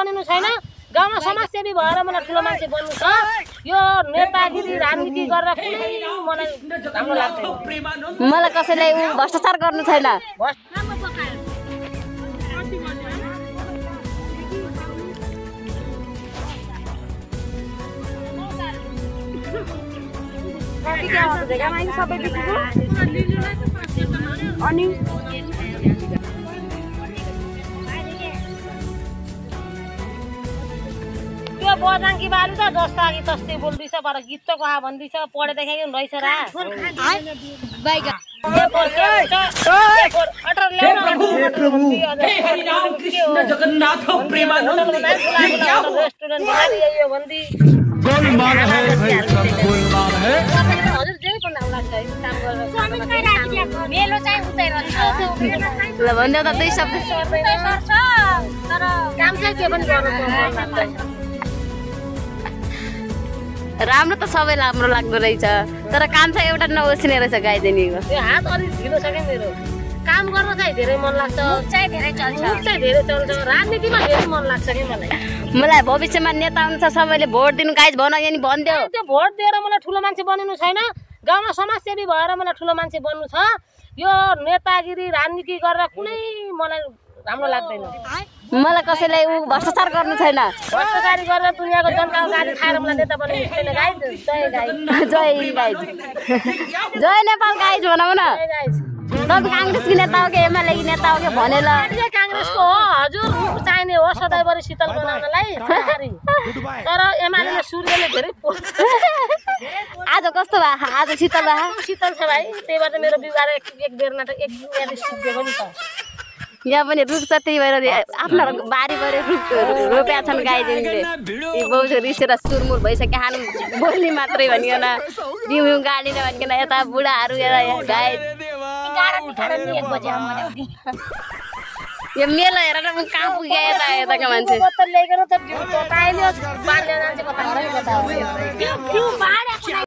बनिनु छैन गाउँमा समाजसेवी भएर मलाई ठुलो मान्छे बन्नु छ यो नेतागिरी राजनीति गरेर कुनै मलाई राम्रो लाग्दैन मलाई कसैले भ्रष्टाचार गर्नु छैन अनि त्यो बजाङकी बालु त जस्ता कि तस्तै बोल्दैछ पर गीत त कहाँ भन्दैछ पढे देखाइयो रहेछ रा जगन्नाथ प्रेमानंद गोलमाल है भाई सब गोलमाल है हजुर जे पनि आउला छ काम गरेर मेलो चाहिँ उतै रहन्छ ल भन्दा त दुई शब्द सर्छ तर काम चाहिँ के पनि गर्नु राम्रो त सबैलाई राम्रो लाग्दो रहेछ तर काम चाहिँ एउटा नहोसिने रहेछ गाइदिनीको त्यो हात अलि ढिलो छ क्या मेरो काम गर्न चाहिँ धेरै मन लाग्छ चाहिँ धेरै चल्छ राजनीतिमा धेरै मन लाग्छ कि मलाई भविष्यमा नेता हुन्छ सबैले भोट दिनु गाइज भन यानी भन्दियो त्यो भोट दिएर मलाई ठुलो मान्छे बनिनु छैन गाउँमा समाजसेवी भएर मलाई ठुलो मान्छे बन्नु छ यो नेतागिरी राजनीति गरेर कुनै मलाई राम्रो लाग्दैन मलाई कसैले भ्रष्टाचार गर्नु छैन भ्रष्टाचारी गरेर दुनियाँको जनताको गाली खाएर मलाई नेता बनिनु छैन गाइज जय गाइज जय नेपाल गाइज भनौँ न तपाईँ काङ्ग्रेसकी नेता हो कि एमालेकी नेता हो कि भनेर काङ्ग्रेसको हो हजुर रुख चाहिने हो सधैँभरि शीतल बनाउनलाई तर एमाले सूर्यले धेरै आज कस्तो भयो आज शीतल शीतल छ भाइ त्यही भएर मेरो बिगार एक बेर नाटक एक बेर सुक्दिएको नि त यहाँ पनि रुख छ त्यही भएर आफ्नो बारीभरि रुख रोपेका छन् गाईले यी बाउजू रिसेर सुरमुर भइसक्यो खानु बोल्ने मात्रै भनिकन बिउ गाडिने भनिकन यता बुढाहरू गाई यो मेला हेरेर म कहाँ पुगे यता यताका मान्छे